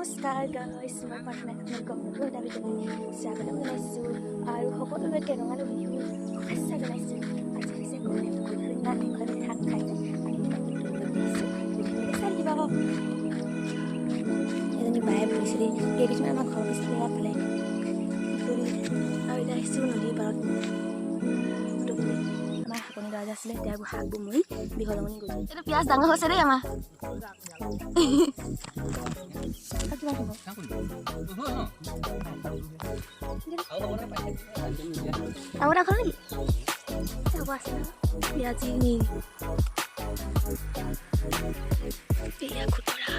নমস্কাৰ গাইছ, মই প্ৰাৰ্থনা, আপোনালোকক নতুন এটা ভিডিঅ'লৈ স্বাগতম জনাইছোঁ আৰু সকলোলৈকে ৰঙালী বিহুৰ শুভেচ্ছা জনাইছোঁ। আজি হৈছে গৰু বিহু। গৰু বিহুৰ দিনা দীঘলতে শাক খাই যে আমি আহিছোঁ, চাই থাকিব আকৌ। এজনী বায়ে ফুৰিছে দেই, কেইপিছমান আমাৰ ঘৰৰ পিছফালে ইয়াত পালে আৰু এতিয়া আহিছোঁ নদীৰ পাৰত। আমাৰ শাকনি দৰা আছিলে, এতিয়া এইবোৰ শাকবোৰ মৰি দীঘলমণি গৈছে। এইটো পিঁয়াজ ডাঙৰ হৈছে দেই আমাৰ। কিমান হ'ব? আৰু এটা নেকি হ'ব আছে পিঁয়াজি। এয়া খুতৰা,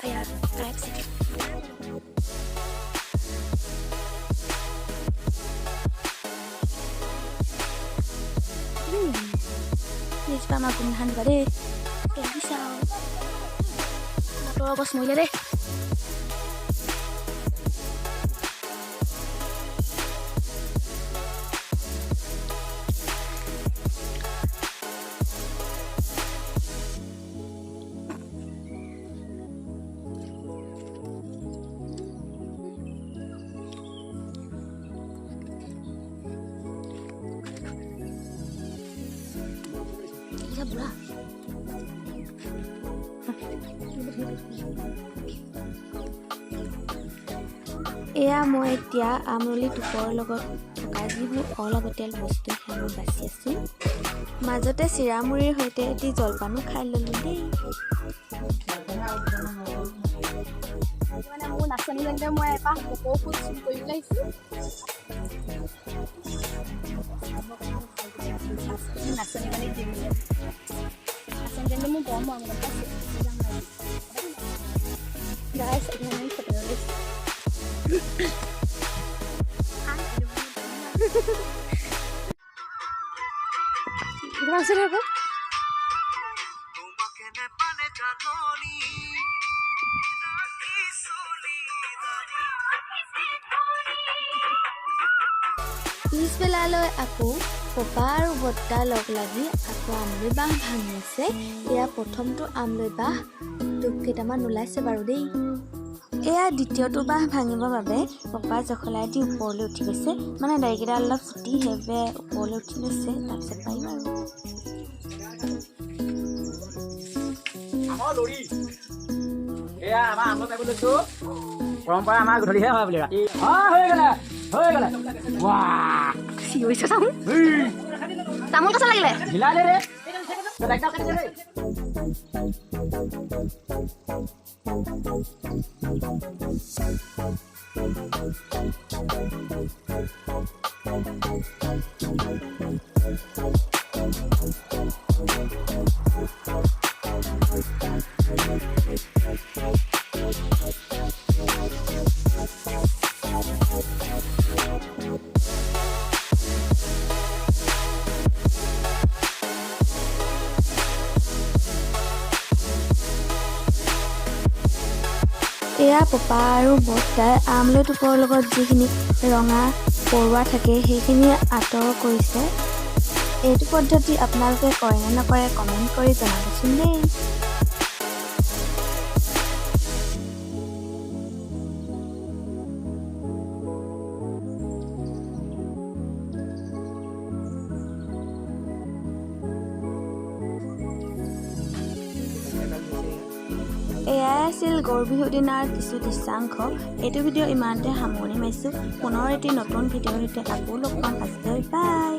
এয়া পাইপ। এইজোপা আমাৰ গোমধান জোপা দেই, লাগিছে। আৰু মটৰৰ গছ মৰিলে দেই। বুঢ়া। এয়া মই এতিয়া আমৰলি টোপৰ লগত থকা যিবোৰ অলাগতিয়াল বস্তু, সেইবোৰ বাছি আছোঁ। মাজতে চিৰা মুড়িৰ সৈতে এটি জলপানো খাই ল'লোঁ দেই। মানে মোৰ নাচনী লাগিলে, মই এপাহ কপৌ ফুল চুৰ কৰিবলৈ আহিছোঁ। নাচনী মানে দিম, নাচনী জানিলে মোৰ বৰ মৰম, গম পাইছে। গাইছ, এতিয়া আমি ফটো লৈছোঁ। আছে আকৌ। তোমাকে নেপালে জাননি চুলি দাড়ি। পিছবেলালৈ আকৌ ককা আৰু বৰ্তা লগ লাগি আকৌ আমলৈ বাঁহ ভাঙি আছে। এয়া প্ৰথমটো আমলৈ বাঁহ, টোপ কেইটামান ওলাইছে বাৰু দেই। এয়া দ্বিতীয়টো বাঁহ ভাঙিবৰ বাবে ককা জখলাই দি ওপৰলৈ উঠি গৈছে। মানে দাড়িকেইটা অলপ চুটি, সেইবাবে ওপৰলৈ উঠি লৈছে, তাৰপিছত পাৰিম আৰু। আমাৰ লৰি, এয়া আমাৰ আমলৈ পাৰিব লৈছো। পৰম্পৰা আমাৰ গধূলিহে হয় বুলি ৰাতি। অ, হৈ গ'লে, হৈ গ'লে, ৱাহ! চিঞৰিছে চাওঁ, তামোল গছত লাগিলে। ঢিলা দে ৰে, দাড়ি কাটি দে ৰে। এয়া পপা আৰু বৰ্তাই আমলৈ টোপৰ লগত যিখিনি ৰঙা পৰুৱা থাকে, সেইখিনি আঁতৰ কৰিছে। এইটো পদ্ধতি আপোনালোকে কৰে নে নকৰে, কমেণ্ট কৰি জনাবচোন দেই। এয়াই আছিল গৰু বিহুৰ দিনাৰ কিছু দৃশ্যাংশ। এইটো ভিডিঅ' ইমানতে সামৰণি মাৰিছোঁ। পুনৰ এটি নতুন ভিডিঅ'ৰ সৈতে আকৌ লগ পাম। আজিলৈ বাই।